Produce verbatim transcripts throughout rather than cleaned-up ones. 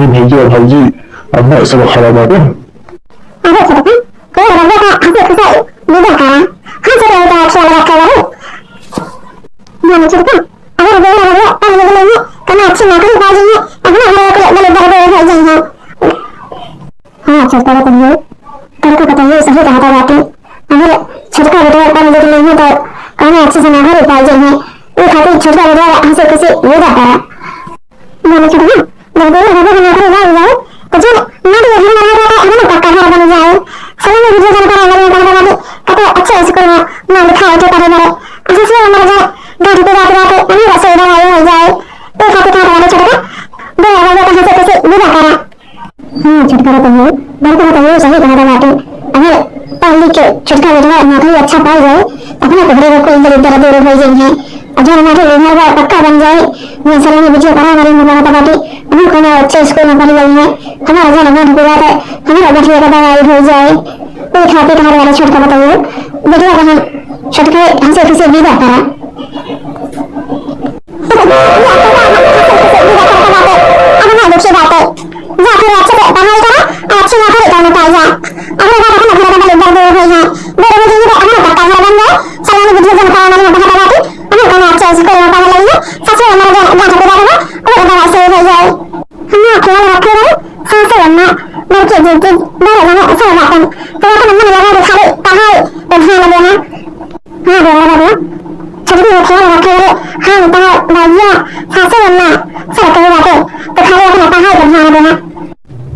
भैया, भौजी, अब ना सब खड़ा बाटे। अरे छोटका, कोई रउआ का हंसी खुशी विदा करा। हम सब रउआ का ख्याल रखे रहे। जाने छोटका, अगर रउआ रउआ पढ़ लिख लेंगे, तो ना अच्छी नौकरी पा जाएंगे, अपना घर के बड़े बड़े हो जाएंगे। हाँ, छोटका बतइयो, तोहका बतइयो, सही कहत बाटे। अगर छोटका बेटवा पढ़ लिख लेंगे, तो कौनो अच्छे से नौकरी पा जाएंगे। ई खातिर छोटका बेटवा हंसी खुशी विदा करा। बोले कि बहन, जब दोनों बाबू के नौकरी लाग जाए, तो जो ना तो ये घर में रह जाता, एकदम पक्का घर बन जाए। सही में वीडियो जानकर अगर ये कहता बाटे, कते अच्छे स्कूल में ना लिखा है, के पढ़े बड़े। ऐसे से हमारे जो गांठ पे बात बाटे, उन्हीं का सुविधा वाली हो जाए। तो खातिर कहा था छोटका, दो बाबू का हंसी खुशी विदा करा। हाँ, छोटका बतइयो, बड़का बतइयो, सही कहत बाटे। अगर पढ़ लिख के छोटका बेटवा नौकरी अच्छा पा जाए, अपना तोहरे को कोई दरिद्र दूर हो जाइए। और जो हमारे घर बा पक्का बन जाए, ये सलामी बिटिया पढ़ा वाली में पढ़त बाटे, हम कोनो अच्छे स्कूल में पढ़ गई है, हमारा जन मन पूरा है, हमारा गठिया का दवाई हो जाए। ये खातिर हमारे वाला छोटका बतइयो, बेटवा का हम छोटके हंसी खुशी विदा करा। अब ना दुखी बाटे। जा फिर अच्छे से पढ़ाई करा और अच्छी नौकरी करने पाई जा। अगर बात अपने घर का बड़ी दर्द हो गई है, दे रही है, तो अपना पक्का घर बन जाए। सलामी विद्या जन पावन में बहुत बाटी, अपने कोनो अच्छे स्कूल में पढ़ लेंगे। ससुर हमारे जन, जन के बारे में, वो बड़ा सही हो जाए। हाँ, ख्याल रखे रहे, सासू अम्मा, बड़के जीजी, बड़े जने, सब बातन। तो अपन मन लगा के खाली पढ़ाई पे ध्यान देना। हाँ, बोला बाबू। छोटकी के ख्याल रखे रहे, हाँ, तो भैया, सासू अम्मा, सब कहे बाटे। तो खाली अपना पढ़ाई पे ध्यान देना।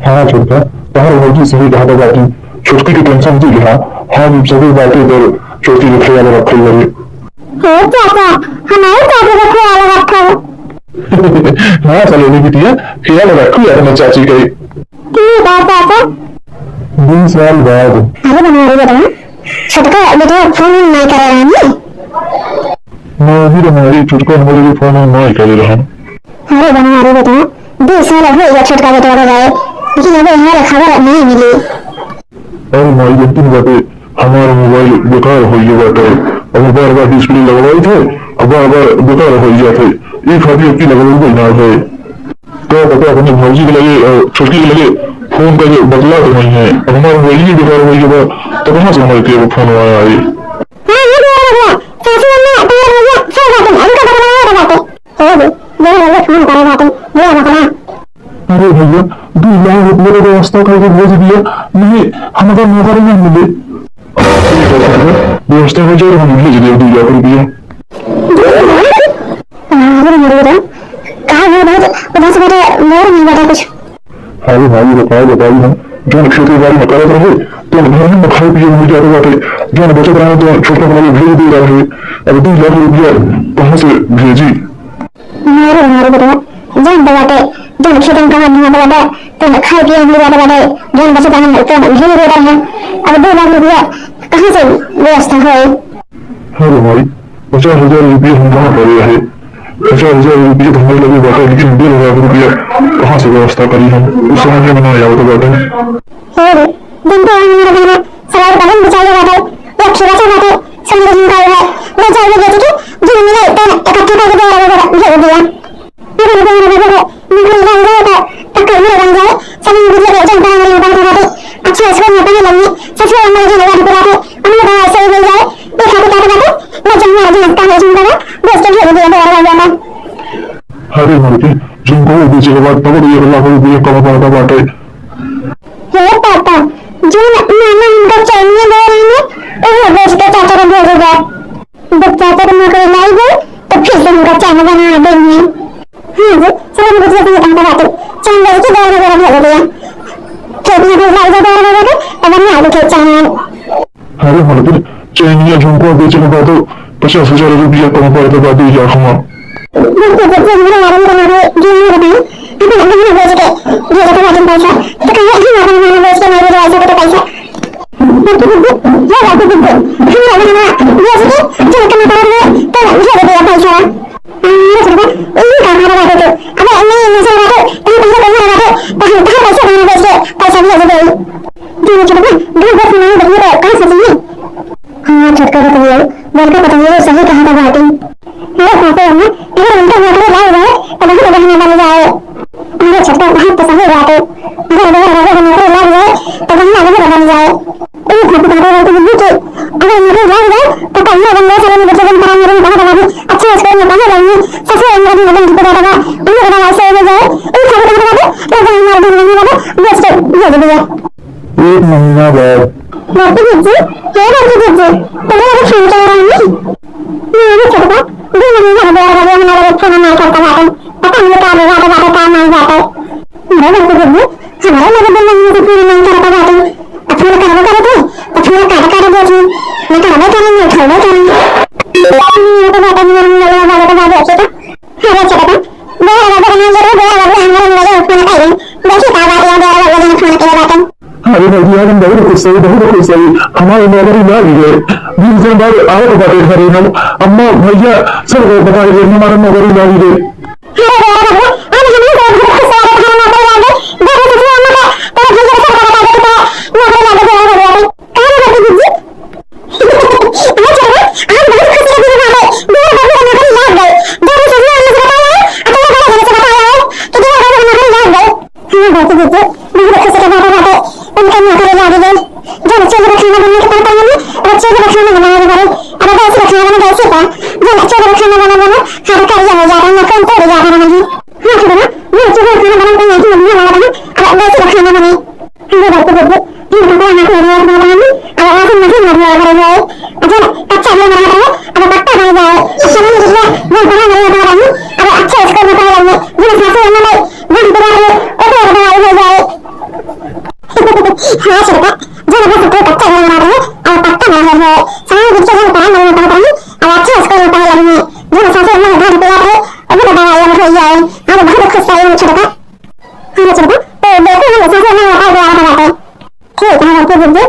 हाँ, छोटका, तोहर भौजी सही कहत बाटी। छोटकी के टेंशन जी लिहा, हम सभी बाटे पर छोटकी के ख्याल रखे रहे। हे चाचा, हमारे चाचा का ख्याल रखो। हाँ, सलोनी बिटिया, ख्याल रखो अपने चाची के। ठीक बा चाचा। दो साल बाद। अरे बनवारी बेटवा, छोटका बेटवा फोन उन नहीं करे रहनी? नहीं रे माई, छोटका हमारे के फोन उन नहीं करे रहन। अरे बनवारी बेटवा, दो साल हो गया छोटका बेटवा के गए, लेकिन अबे हमारे खबर नहीं मिली। अरे माई, जानती बाटे, हमार मोबाइल बेकार हो गया बाटे। अब बार बार डिस्प्ले लगवाई थे, अब बार बार बेकार हो जाते। ई खातिर अब की लगवाई ना है। का पता अपने भौजी के लगे और छोटकी के लगे फोन करके बतला तो नहीं है। अब हमार मोबाइल ही बेकार हो गया बा, तो कहाँ से हमारे के फोन आया है? हाँ, ये भी आ गया। सासू अम्मा, तुम्हारे भैया, सब बातें, अभी तो बतला रहे बातें। ए जी, ये वाले फोन करे बाटे, ये बतला। अरे भैया, दो लाख रुपये का व्यवस्था करके भेज दिया, नहीं, हमको नौकरी नहीं मिले। व्यवस्था हो जाए, हम भेज दे दो लाख रुपया। अरे मरे रे, का हो बहुत उदास बैठा, मोर नहीं बैठा कुछ। अरे भाई, बताओ, बताओ हम, जौन खेती बाड़ी में करत रहे, तो घर में खाए पिए मिल जात बाटे, जौन बचत रहे, तो छोटका वाला भेज दे रहे। अब दो लाख रुपया कहाँ से भेजी? मारे, मारे बेटवा, जान दे बाटे, जौन खेतन कहाँ धुआं बाटे, तो खाए पिए मिल जात बाटे, जौन बचत रहे, तो भेज दे रहे। अब दो लाख रुपया कहाँ से व्यवस्था होए? अरे भाई, पचास हजार रुपया हम जमा करे रहे, पचास हजार रुपया तो हमारे लगे बाटे, लेकिन डेढ़ लाख रुपया कहाँ से व्यवस्था करी हम, कुछ समझ में ना आवत बाटे। हे रे, दिन तो हमारा गाना सवाल का दिन बिचारे बाटे, या खिलाचा बाटे, समझ नहीं पाए है, ले जाइए बेटी के, जो मिले तो इकट्ठा करके दे रहे, भेज दिया। अगर वो हमारे घर में कोई रह जाए तो पक्का घर बन जाए, सभी मिलके एक जन बना रहे, बात बाटे, अच्छे स्कूल में पढ़ने लगे, ससुर हमारे जो लगा दुकान पे, हमें बड़ा सही मिल जाए, ये खाते खाते बाटे, मैं जहाँ आज हफ्ता में जिंदा है, दोस्त के लिए भी बड़ा लग जाता। अरे मरके, जिनको वो बेचे के बाद पकड़ एक लाख रुपया कम पड़ता बाटे। हे पापा, जो न-, नाना हमका चैनिया दे रहे हैं, वो बेच के चाचा को भेजेगा। जब चाचा को नौकरी लाई गई, तो फिर से हमका चैन बना देंगे। हाँ जी, चलो हम दूसरे दिन काम कराते। चैन बेच के दो हजार भेज दिया। खेत में भी लाई दो हजार, तो बना दो खेत चैन। अरे मर्द, चैनिया झुमका बेचे के बाद पचास हजार रुपया कम पड़ता बा दो लाख में। बिल्कुल, बिल्कुल, हमरे बारे में हमारे जीवन में बताई। अपन गहना बेच के, ये देखो बाकी पैसा, तो कहीं हम अपन गहना बेच के नहीं दे ऐसा तो पैसा। बिल्कुल, बिल्कुल, ये बात बिल्कुल, हमरे गहना बेच के, जो कमा पा रहे, तो ये दे दिया पैसा। अरे छोटका, यही काम हमारा बाटे तो। अबे नहीं, नहीं चल बाटे, कहीं पैसा कहीं ना बाटे, तो हम कहाँ पैसा गहना बेच के पैसा भी दे दे। जी, जी, बाबा, दो दस महीने देखिए तो कहाँ से चाहिए? हाँ, छोटका बतइयो, बड़का बतइयो, सही कहा था बाटी। अरे पापा, अम्मा, अगर उनका नौकरी लाग जाए, तो बहुत बढ़िया बन जाए। अरे छोटका, बात तो सही बा। अरे, अरे, दीदी के, अगर नौकरी लग जाए, तो कहिए, बंदे सारे में बच्चे बन पड़ा, मेरे को बता दीजिए, अच्छे स्कूल में पढ़े रहिए, सबसे अंदर भी लगन की पता लगा, उन्हें पता वैसे हो जाए, इन सब को बता दो, तो जो हमारे घर में लगा, बेच के भेज दिया। एक महीना बाद। बड़की दीदी, हे बड़की दीदी, तुम्हें अभी फोन कर रहा है? नहीं, अभी छोटका, दो महीना हो गया, अभी हमारे फोन नहीं करता बाटे, पता नहीं क्या बाटे, बाटे, काम नहीं बाटे। अरे बड़की दीदी, हमारे लगे दो महीने से फोन नहीं करता बाटे। अब फोन करबो करे थे, तो फोन काट काट देती। मैं करबे करी, मैं उठाबे करी। ये तो बात नहीं, हम लोग वाले तो बात अच्छे था। अरे छोटका, दो हजार बना जरूर, दो हजार हमारे लगे फोन करी। देखी का बात है, दो हजार फोन के बात है। अरे भौजी, आज हम बहुत खुश हई, बहुत खुश हई। हमार नौकरी लाग गए। बीस दिन बाद आवत बाटे घरे हम। अम्मा, भैया, सबको बता दे, हमार नौकरी लाग गए। अरे रे बाबू, आज हम ही बहुत खुश हो रहे हैं, नौकरी लाग गई। देखो, तुझे अम्मा का, तेरे भैया को सब बता दे, तेरा नौकरी लाग गई, तेरा नौकरी लाग गई। कहाँ गई थी दीदी? अरे चलो, आज बहुत खुशी की बात है। मेरे बाबू का नौकरी लाग गई। देखो, तुझे अम्मा से बताया है, और तेरे बड़े भाई से बताया है कि तेरा बाबू का नौकरी लाग गई। हाँ, बहुत दीदी, बहुत खुशी की बात है, बात है। उनका नौकरी लाग गई। जो बच्चों को खाना बनाने के पड़ता है ना, बच्चों को खाना बनाने के पड़े। अब गैस पे खाना बना, गैस पे। जो बच्चों को खाना बनाना, हर कार्य हो जाता है, नौकरी तो हो जाता है। हाँ, छोटका, ये बच्चों को खाना बनाने के लिए नहीं लगा था, अब गैस पे खाना बने। हम लोग घर पे बैठे, हम लोग को यहाँ पे रोज बना रहे हैं, अब यहाँ से मशीन में भी लगा रहे हैं। अच्छा, कच्चा भी बना रहे हैं, अब पक्का बन जाए। अब समझ लीजिए, वो बड़ा बना रहे हैं, अब अच्छे स्कूल में पढ़ा रहे हैं, जो सासू अम्मा ने, वो भी बना रहे हैं, वो भी बना रहे हैं। हाँ, छोटका, जो बच्चा सबको कच्चा बना रहे हैं, अब पक्का बना रहे हैं। समझ लीजिए, जो पढ़ा नहीं पढ़ा रहे हैं, अब अच्छे स्कूल में पढ़ा रहे हैं, जो सासू अम्मा ने घर पे रहे, वो भी बना रहे हैं। हम बहुत खुश हैं, छोटका। हाँ, छोटका, तो देखो, हम सासू अम्मा ने घर पे आ रहे हैं। ठीक है, ओके दीदी।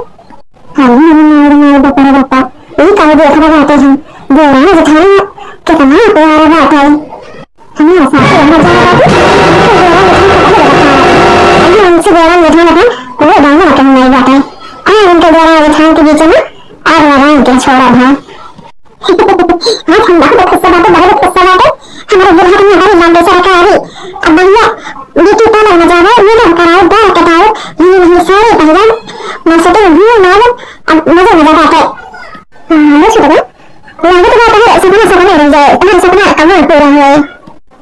अरे, अरे, अरे, अरे, बाप रे बाप, ई का देखत बाटे हम? देवरान जेठान कितना प्यारा बाटे। हमार सासू अम्मा जाना बाटे, तो देवरान जेठान कितना प्यारा बाटे। अरे, उनसे देवरान जेठान बाटे, वो दोनों के हम नहीं बाटे। हाँ, उनके देवरान जेठान के बीच में और लड़ाई के छोड़ा था। आज हम बहुत खुश बाटे, बहुत खुश बाटे। हमारे बुढ़ापे में हमारी लंबी सरकारी अब भैया ब्यूटी पार्लर में जावे, मेकअप करावे, बाल कटावे, नई नई साड़ी पहिरब, मार्केटिंग भी मारब, अब मजा मजा बाटे। हाँ, ये छोटका, लागत बा तुम्हारे सपना सपना रह जाए, तुम्हारे सपना कब पूरा होए।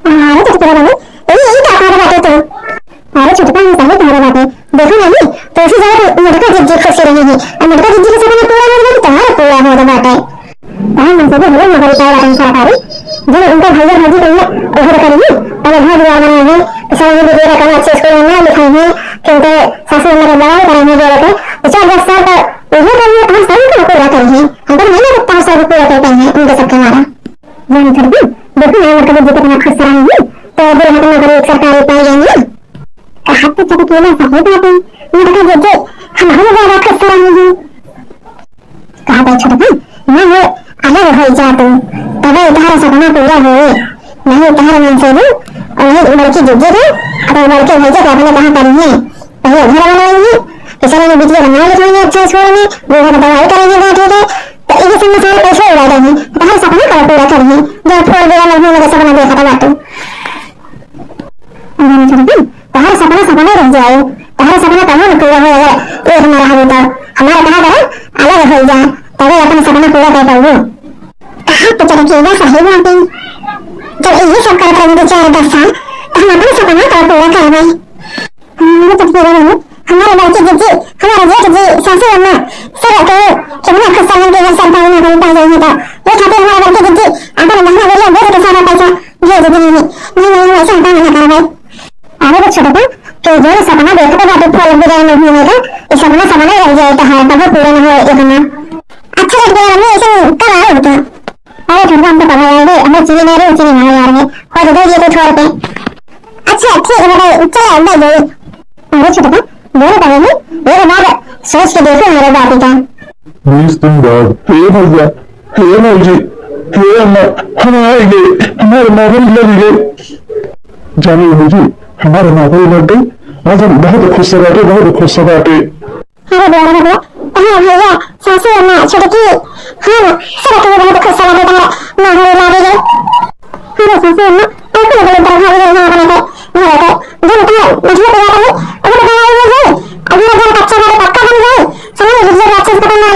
हाँ, ये छोटकी बहन, ये, ये क्या कर बाटे तू? अरे छोटका, हम सही कह रहे बाटे। देखो ना, ये तुलसी जगह पे मोटका जिज्जी खुश रही है। अब मोटका जिज्जी के सपना पूरा हो गया, तो तुम्हारा पूरा हो गया बाटे। कहाँ मन से भी हमें नौकरी पाए बाटे सरकारी। जब उनके भैया भौजी के लिए ओहर करेंगे, पहले घर दुआर बनाएंगे, तो सब ये बेटे का अच्छे स्कूल में ना लिखाएंगे, क्योंकि सासू अम्मा के बड़ाई करेंगे बेटे को। तो चार दस साल का ये करेंगे, तो हम सभी को पूरा करेंगे। हम तो नहीं लगता है सब पूरा करते हैं उनके सबके हमारा। जानी छोटकी, देखो ना, मोटका जिज्जी कितना खुश रही है, तो दो हाथ में नौकरी एक सरकारी पाई जाएंगे। कहा तो चटकीला सही बात है, मोटका जिज्जी हमारे ज्यादा खुश रही है। कहा तो छोटकी, ना हो, अलग हो जा तू, तबे तुम्हारा सपना पूरा होए। नहीं तुम्हारे मन से भी, और नहीं बड़की जिज्जी के, अपने बड़के भैया के अपने कहाँ करी है, पहले घर बनाई है, किसी ने बिटिया बनाए लिखाई है अच्छा स्कूल में, वो घर दवाई करेंगे बैठे के, तो ये सब में सारे पैसे उड़ा देंगे, तुम्हारा सपना कब पूरा करेंगे, जो फोड़ दिया लड़ने लगे सपना देखा था बातू। अरे छोटकी, तोहरा सपना सपना रह जाए, तोहरा सपना कबो न पूरा होए। अगर एक न रहबू तो हमारा कहा करे, अलग हो जा, तबे अपन सपना पूरा कर पाबू। कहा तो चटकीला सही बात है। जब ये सब करत रहेंगे चार दस साल, तो हम अपन सपना कब पूरा करबे? हमारे चटकीला बहू, हमारे बड़की जिज्जी, हमारे जेठ जी, सासू अम्मा, सब के कितना खुश रहन के अगर सरकारी नौकरी पा जाइए तो। ये खातिर हमारे बड़की जिज्जी अपन महंगा बोलिया बेच के सारा पैसा भेज दी है। नहीं, नहीं, ऐसा हम काम ना करबे। अरे बच्चा बेटा, तू जो सपना देखत बाटे फल बिगड़े में होने का, ये सपना सपना रह जाए तो है, कबो पूरा ना होए ये सपना। अच्छा लग गया, मैं ऐसे कब आए हो तो? अरे छोटका, हम तो कब आए रे, हमें चीनी ना रे, चीनी ना यार में, हो तो दे दिए तो छोड़ के। अच्छा, ठीक है बेटा, चल आओ, दे दे। अरे छोटका, बोलो पहले, ये बात सोच के देखो मेरे बात का। बीस दिन बाद, हे भैया, हे भौजी, हे अम्मा, हम आए गए, हमारे नौकरी लग गए। जानो भौजी, हमारे नौकरी लग गई, आज हम बहुत खुश बाटे, बहुत खुश बाटे। अरे बड़ा भैया, तहार भैया, सासू अम्मा, छोटकी, हम सब के बहुत खुश बाटे, तहार नौकरी लग गई। अरे सासू अम्मा, ऐसे लगे इधर भाग गए हैं अपने को, घर को। जो उनका मुझे तो याद है, अगर बनाई हो जाए, अगर घर कच्चा घर पक्का बन जाए, समझ लीजिए, राक्षस को बना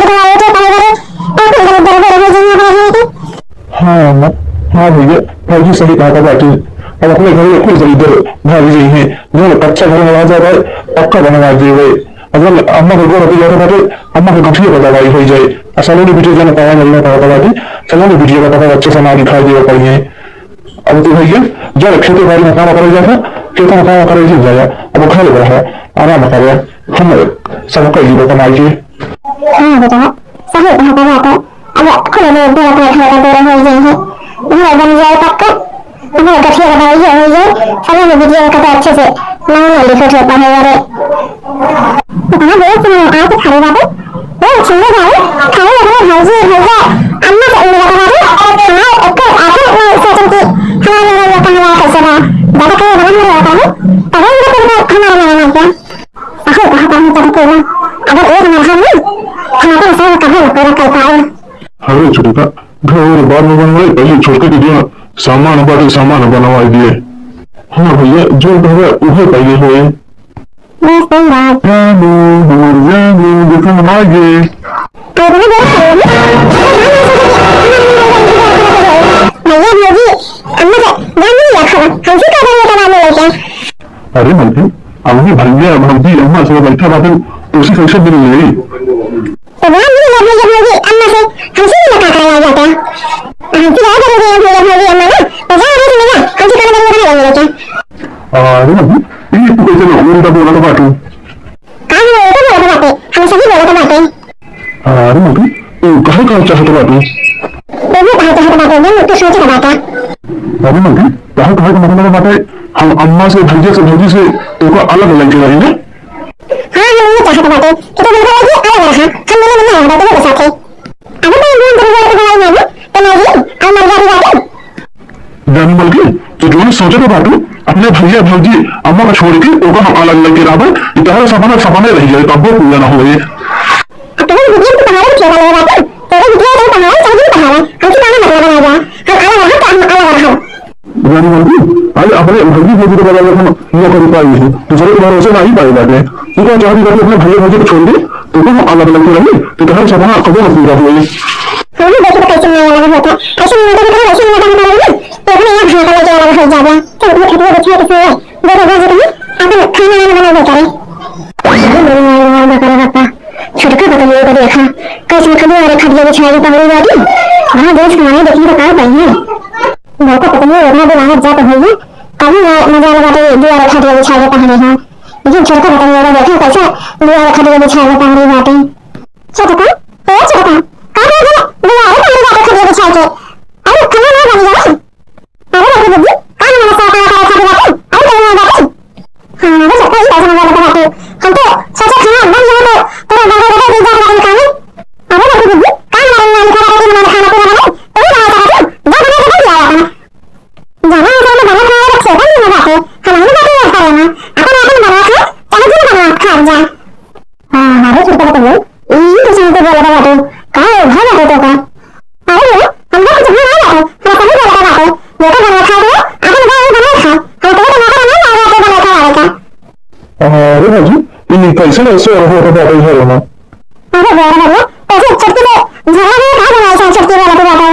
भैया, भौजी सही कहत बाटे। अब अपने घर में कुल दलिद्दर भाग जइहें। जौन कच्चा घर में रह जात है, पक्का बनवा देवे। अगर अम्मा के गोड़ अटक जात बाटे, अम्मा के गठिया के दवाई होइ जाए। आ सलोनी बिटिया जौन पढ़ाई में लगा रहत बाटे, सलोनी बिटिया का पता अच्छे से ना लिखाई देवे पढ़िए। अब तो भैया, जौन खेते बाड़ी में काम करे जात है, खेते में काम करे जाए, अब घर में रहे, आराम करे, हम सब कई जीवन कमाई के। हाँ बेटा, सही कहत बाटे। अब खुले में दो अपने घर का दौरा होइ जाए है। घर बन जाए पक्का। हमारे गठिया का दवाई होइ जाए। सभी में बिटिया का अच्छे से नाम लिखत होता है यार। हाँ, बोलो सुनो, आज तो खाली बात है। वो सुनने जाओ, खाली अपने भौजी, भैया, अम्मा से उम्मीद करवा दो। हमारे एक आखिर में सोचन की हमारे लोगों का हमारा कैसे रहा। ज्यादा कहीं बना नहीं रहता है। तभी उनको हमारा नाम आ गया। अहो, कहा कहा तब पूरा। अगर एक मरहम नहीं, हम तो सब कभी पूरा कर पाए। अरे छोटका, घर और बाद में बनवाए, पहले छोटके के जो सामान बाटे, सामान बनवा दिए। हाँ भैया, जो कहबे उहे पहले होए। बस सही बात। जानू, हमार जानू, देखो हम आ गए। तो इतना देर से भैया, भौजी, अम्मा से जान नहीं रखा, हमसे का करने का नाम लेके। अरे मलकिन, अभी भैया, भौजी, अम्मा सब बैठा बाटे, तो उसी कैसे मिल गई? तो बोला, मिल गया भैया, भौजी, अम्मा से, हमसे भी मुलाकात कराया जाता। हमसे क्या करोगे भैया, भौजी, अम्मा ना? तो जा, अभी मिला, हमसे कौन बड़ी बना लेंगे क्या? अरे मलकिन, ये तू कैसे ना उल्टा बोला तो बाटू? काम में उल्टा बोला तो बाटे, हम सही बोला तो बाटे। अरे मलकिन, तू कहे का चाहत बाटू? तू भी कहे चाहत बाटे, जन तू सोचत बाटा। अरे मलकिन, कहे, कहे का मतलब बाटे, हम अम्मा से, भैया से, भौजी से, तोका अलग लेके रही ना? हाँ, हम ये चाहत बाटे कि तू बिल्कुल ऐसे अलग रहा, हम मिले मिले रहबे तोहरे साथे। अबे तो ये दूर दूर के हवाई में ना, तो मैं भी, और मर गया भी बाटे। जानी मलकिन, तू जौन सोचत बाटू, अपने भैया भौजी अम्मा का छोड़ के ओका हम अलग लेके रहबे, ई तोहरा सपना सपने रह जाए, कब्बो पूरा ना होए। अब तोहरे बिटिया के पढ़ावे के ठेका लेवे बाटे, तोहरे बिटिया के पढ़ावे चाहे नहीं पढ़ावे, हमसे काहे मतलब बनाए बा? हम अलग रहब तो हम अलग रहब। जानी मलकिन, आज अपने भौजी भौजी के बदले हम नौकरी पाई है, दूसरे के भरोसे नहीं पाई बाटे। तू का चाहत बाटू अपने भैया भौजी को छोड़ दे, तो हम अलग लेके रही, तो तोहरा सपना कब्बो ना पूरा होए। हाँ, देखो तो कैसे नया लगा होता, ऐसे नहीं होता, ऐसे नहीं होता, तो अपने यहाँ भाटा लेके अलग हो जाबे। चल, अपने खेतवा देखिए कैसे है। देखो, देखो, देखो, अपन खाना वाना बना दे करे। अरे, मेरे माई, माई, बाप रे, बापा। छोटका पतंगिया को देखा, कैसे कभी और खटिया बिछाए के पहले जाती। वहाँ देश के माने देखी तो कहाँ पाई है। बड़का पतंगिया इतना भी बाहर जात होइए, कभी ना मजा लगा तो ये दो और खटिया बिछाए के पहले है। लेकिन छोटका पतंगिया को देखा, कैसे दो और खटिया बिछाए के पहले जाती। छोटका, ए छोटका, कहाँ गया दो और खटिया बिछाए के? अरे, खाना ना बन गया। अरे बाबू जी, का हमारे साथ आया था, ऐसा बात है? अरे चलो ना बाबू। हाँ, वो सबको ही पैसा मांगा था बाबू। हम तो सोचे खाना बन गया तो तेरा बाबू बता दे, जा बाबू खाने। अरे बाबू जी, का हमारे नाम लिखा था कि हमारे खाना पीना बनाए? तू ही बनाया था बाबू, जा बना के दे दिया था। जाना है, जाना बना खाया तो खेतन में जाके, हमारी बातें करता रहना। अपन अपन बना खा, चाहे जो बना खा जा। हाँ, हाँ, रे छोटका पतंगिया, ई तो सुन के बोला बाबू, का है, भाई बाबू तो का? अरे रे, हम लोग कुछ भी नहीं बाटे, हम सही बोलत बाटे। ये तो बना खा दो, अपन गाँव में बना खा। हम तो बना खा नहीं आवे, तो बना खा आवे का। अरे भौजी, ई कैसे ऐसे हो तो बाटे घर में? अरे बड़ा भैया, कैसे छुटकी में झगड़ा में का बनाए छा छुटकी वाला तो बाटे।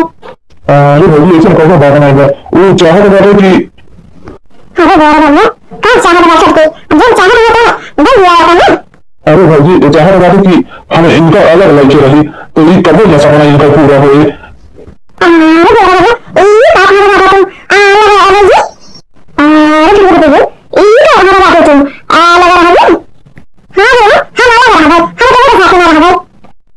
अरे भौजी, ऐसे कौन बात नहीं बा? वो चाहत बाटे कि अरे बड़ा भैया, का चाहत बा छुटकी? जो चाहत बा तो बन गया होता ना। अरे भौजी, ये चाहत बाटे कि हम इनका अलग लइके रही, तो ई कबो ना सपना इनका पूरा होए। अरे बड़ा भैया, ई का कहत बाटे तू? अलग रहे जी? अरे छोटका पतंगिया, ई का कहत बाटे तू? अलग रहे जी? हाँ भैया, हम अलग रहबे, हम तोहरे साथे ना रहबे।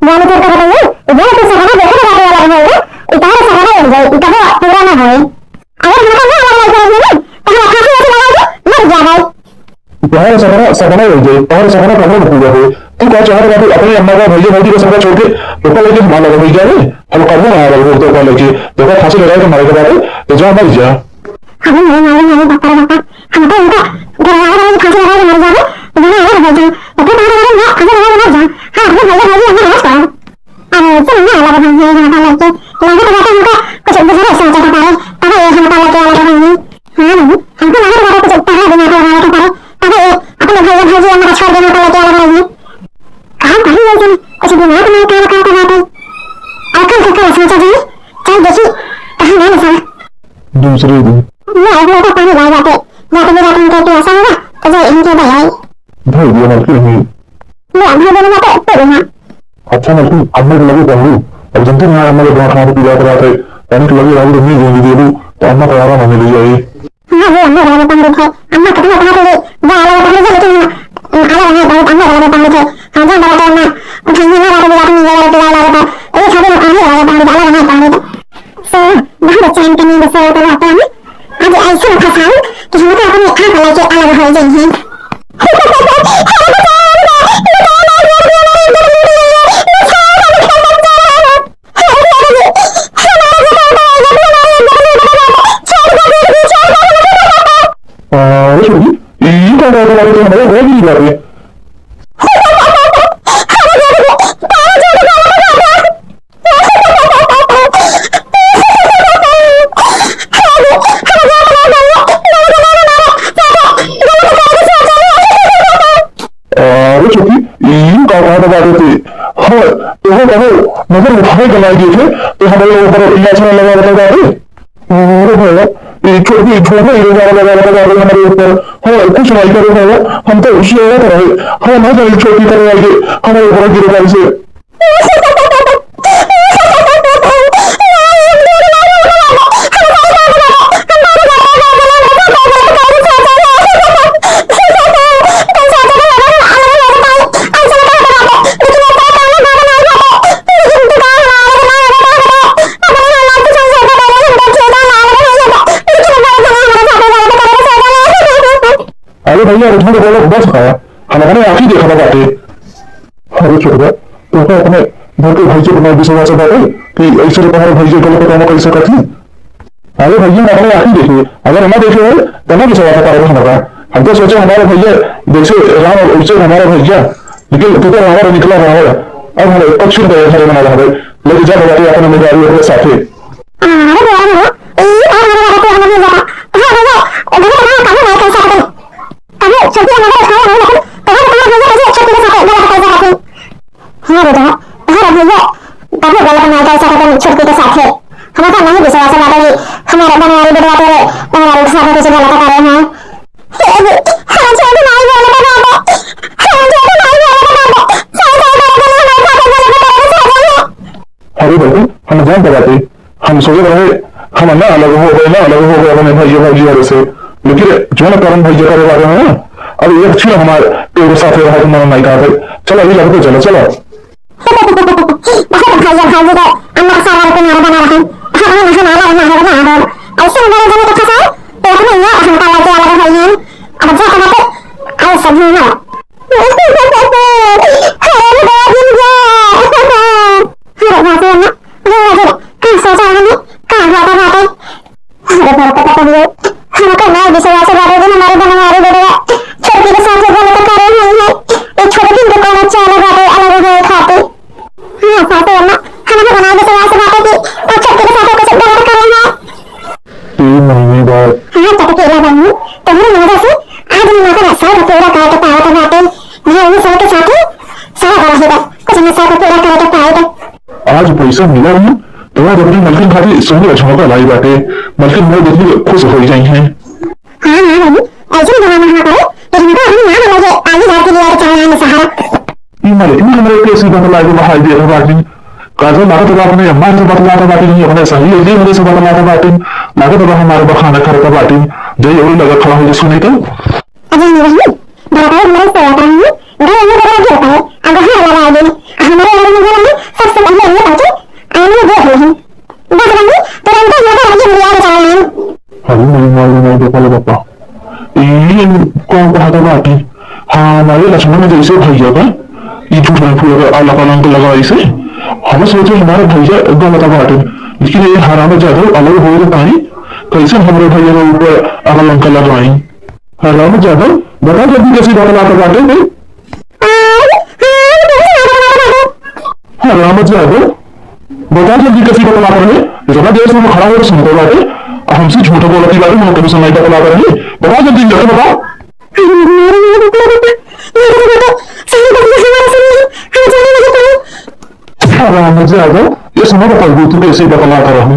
जाने छोटका पतंगिया, ई जो तू सपना देखत बाटे अलग होए, ई तोहरे सपना उड़ जाए, ई कबो पूरा ना होए। अगर हमका ना अलग लइके रही ना, तो हम फांसी ऐसे लगा के मर जाबे। तोहरा सपना, सपना हो जाए, तोहरा सपना कबो न पूरा होए। तू का चाहत बाटे अपने अम्मा का, भैया भौजी का सपना छोड़ के ओका लेके हम अलग हो जाए? हम कबो ना अलग हो तो ओका लेके। देखा, फांसी लगा के मारे के बाटे, तो जा मर जा। अरे मेरे मारे, मेरे बाप रे बाप, हम तो इनका घरवाला वाले फांसी लगा के मर जाबे, तो हम अलग हो जाए। तो तू बाहर वाले ना, फांसी लगा के मर जा। हाँ, अपने भैया भौजी हमारे नाश करो। अरे, सुन ना, अलग भाई, ये यहाँ पर लड़के, लड़के तो जाते हमको कुछ दूसरे सोचे के पड़े, तब ये हमको लड़के अलग भाई। हाँ भाई, हमको लगा था कुछ पढ़ा दिमाग लगावे के पड़े, तब ये अपने भैया भौजी हमारा छोड़ देना पड़ा क्या लगा ये? कहाँ भाई ये तुम कुछ दिमाग में काम करते बाटे? और कल से कल सोचा जाए, चल देखी, कहाँ गए सब? दूसरे दिन। ले आओ, लोटा पानी लाए बाटे, जाके ले जाके इनके पियासा होगा, तो जाए इनके दे आई। धर दिया मलकिन ही। ले आओ, भाई दोनों बाटे, तो ले हाँ। अच्छा मलकिन, अम्मा के लगे कहू, अब जनते ना अम्मा के दिमाग खराब पी जात रहत है, पानी के लगे रहू तो नहीं गोंदी देबू, तो अम्मा का आराम हमें ले जाए। हाँ, वो अम्मा वाला पंडित है। अम्मा कितना कहा तेरे, वो वाला पंडित है, लेकिन वो, वो वाला है, बहुत अम्मा वाला पंडित है। हाँ, जान बड़ा तो अम्मा, उठाइए ना, वाला, वाला, वाला, वाला, वाला, ये खाली वो अम्मा वाला पंडित, वाला, वाला पंडित। So, बहुत अच्छा इनका नींद से उतर आता है। आज ऐसे उठा खाऊं कि हम तो अपनी आँख लगा के अलग हो जाएंगे। अरे छोटकी, ई का बात बाटे, तो हमारे घर भी बाटे। अरे छोटकी, ई का बात बाटे ते? हाँ, तो हो कहो, नजर उठाए के नाई देखे, तो हमारे ऊपर इतना अच्छा लगा बता बाटे। अरे भैया, ये छोड़ के, छोड़ के, ये वाला लगा, लगा, लगा हमारे ऊपर। हाँ, कुछ नहीं करो भैया, हम तो उसी जगह पर रहे। हाँ, ना जाए, छोड़ के करे आएंगे, हमारे ऊपर गिरे गाड़ी से। अरे भैया, झूठ बोलो, बस खाया, हम अपने आँखी देखा बाटे। अरे छोटका, तोहका अपने घर के भैया पर ना विश्वास बाटे कि ऐसे तो तुम्हारे भैया गलत काम कर सकत ही? अरे भैया, हम अपने आँखी देखे, अगर ना देखे हो तो ना विश्वास करे हमारा। हम तो सोचे हमारे भैया जैसे राम और वैसे हमारा भैया, लेकिन तू तो हमारा निकला रहा है। अब हम एक पक्षी गए घर में ना रहे, लेके जा बजाते अपने मेहरारू अपने साथे। अरे भैया, ई और हमारे वाला तो हमें नहीं लगा। हाँ भैया, घर में काम नहीं कर सकते। तभी छोटी हमारे उठाए नहीं, लेकिन तोहरे तुम्हारे भैया मुझे छोटी के साथ गलत कर सकते। हाँ बेटा, तोहरे भैया कभी गलत नहीं कर सकते छोटी के साथ है। हमें तो नहीं विश्वास बाटे कि हमारे बनवारी बेटवा तेरे बनवारी के साथ कुछ गलत करे हैं। हम छोटी नहीं बोले तो बाबा, हम छोटी नहीं बोले तो बाबा, सारे सारे गलत गलत हमारे साथ गलत करे तो साथ है। अरे बाबू, हम जानत बाटे, हम सोचत रहे, हम ना अलग हो गए, ना अलग हो गए अपने भैया भौजी वाले से, लेकिन जौन कारण भैया करे वाले हैं ना, अब एक क्षण हमारे तेरे साथ रहे तो मन नहीं कहते। चलो, अभी लगते चलो, चलो। बहुत भैया भौजी के अंदर सारा के नारा बना रहे, हम ना हमारा ना हो ना हो। ऐसे बड़े जने के फंसाए, तो अपने ये अहंकार लेके अलग हो गए। अब जो कहते, ऐसे भी ना। अरे बाबू, अरे बाबू, अरे बाबू, का सोचा हमें, का हुआ था बाटे? अरे बाप रे, पता नहीं, हमका ना विश्वास बाटे कि हमारे बनवारी बेटवा छोटकी के साथ गलत करे नहीं है। ये छोटकी दुकान चालू बाटे, अलग हो खाते। हाँ, सासू अम्मा, हमका ना विश्वास बाटे कि वो छोटकी के साथ कुछ गलत करे हैं। ए मम्मी बात। हाँ, चटकीला बहू, तुम्हारी वजह से आज हम मौका सौ रुपये पूरा करके पावत बाटे। मैं उन्हीं सौ के साथ ही सौ बड़ा होगा, कुछ मैं सौ रुपये पूरा करके पाए तो। आज पैसा मिला ना, तो आज अपनी मलकिन खातिर सोने का झोंका लाई बाटे। मलकिन मोर देखी खुश हो जाई हैं। हाँ, हाँ, बहू, ऐसे ही जमाना हुआ करे कि हमको अपनी माँ बोला के आगे जाके लिए आके चला आएंगे सहारा। ई मारे, ई हमरे कैसी बतला के बहाई दे रहा बाटी। काजल लागत बा अपने अम्मा से बतलाता बाटी, नहीं अपने सहेली से बतलाता बाटी। लागत बा हमारे बखाना करता बाटी। जय और लगा खड़ा हो सुनी तो। अजय नहीं रही, बड़ा भाई हमारे से आता है, घर में बड़ा गिरता है, अब बाहर लगा दे। हमारे घर में घर में सबसे पहले ये पहुंचे, आने दे रहे हैं। बस बनी, तुरंत ही होकर आगे बुलाया जाए हैं। अरे नहीं, नहीं, नहीं, देखो लो पापा। ई कौन कहता बाटी? हाँ, हमारे लक्ष्मण में जैसे भैया का, ई झूठ नहीं फूलेगा, आला कलंक लगा इसे। हम सोचे हमारे भैया गलत बाटे, लेकिन ये हराम ज्यादा अलग हो गए ताई, कैसे हमारे भैया के ऊपर कलंक लगाई? हराम ज्यादा, बता जल्दी कैसी बतलाता बाटे बे? हाँ, हाँ, हाँ, हाँ, हाँ। हराम ज्यादा, बता जल्दी कैसी बतलाता रहे? इतना देर से हम खड़ा होकर सुनते बाटे, और हमसे झूठ बोलती बाटे, हम कभी सुनाई बतलाता रहे। बता जल्दी, जल्दी बता। हराम ज्यादा, ये सुनो बता, तू कैसे बतलाता रहे?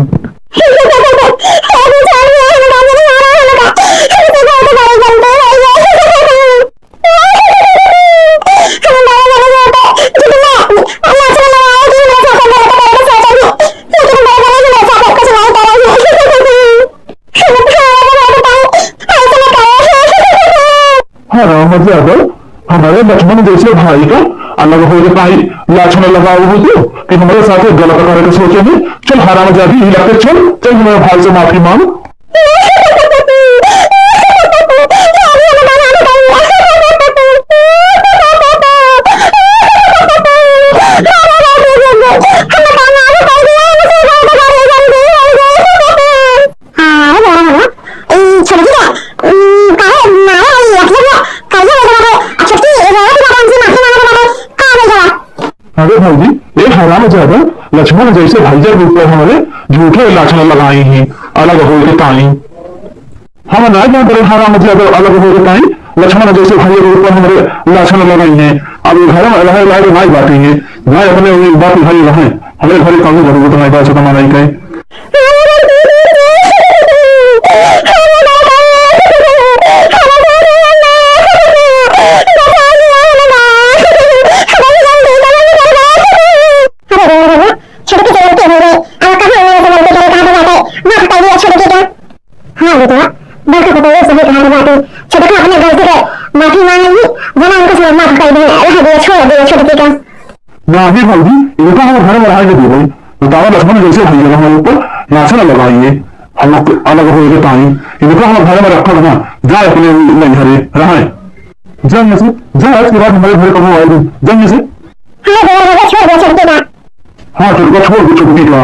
हरामजादा, हमरे लक्ष्मण जैसे भाई का अलग होए के ताई लाछन लगावत हो कि हमरे साथे गलत करे के सोचे में। चल हरामजादी, ई लगे छोड़, चल हमरे भाई से माफी मांग। हाँ, अरे बड़ा बड़ा। ई छोटकी का, ई काहे मारे वाली अखिया में काहे लगे बाटे? आ छोटकी रोवत बाटे, हमसे माफी मांगत बाटे, का हो गया? अरे भौजी, ए हरामजादा, लक्ष्मण जैसे भैया के ऊपर हमरे झूठे लाछन लगाई हैं, अलग होए के ताई। हम ना जानत रहे हरामजादा अलग होए के ताई, लक्ष्मण जैसे भैया के ऊपर हमरे लाछन लगाई हैं। अब ये घर में रहे लायक नाई बाटे हैं, ना अपने उन्हीं बात भाई रहे, हमरे घरे कौनो जरूरत नाई बा, ऐसा तो मना ही कहे। अरे रे रे रे, छोटकी के गलती हो गई। अब कहाँ उन्हें समझ के करे, कहाँ पे जाते? माफ कर दिया छोटकी का। हाँ बेटवा, बड़का को तो ये सही कहा बाटे। छोटका अपने गलती के माफी मांग ली, वरना उनको सब माफ कर दे, रह दिया, छोड़ दिया छोटकी का। नाही भौजी, इनका हम घर में रहे के देबे। बतावा लक्ष्मण जैसे भैया हमारे ऊपर लाछन लगाई है, हम लोग के अलग होए के ताई। इनका हम घर में रखब ना, जाए अपने नैहरे रहे। जा यहाँ से, जा, आज के बाद हमारे घर कबो आए नहीं। जा यहाँ से। हाँ भैया, छोड़ दे छोटकी का। हाँ छोटका, छोड़ दे छोटकी का।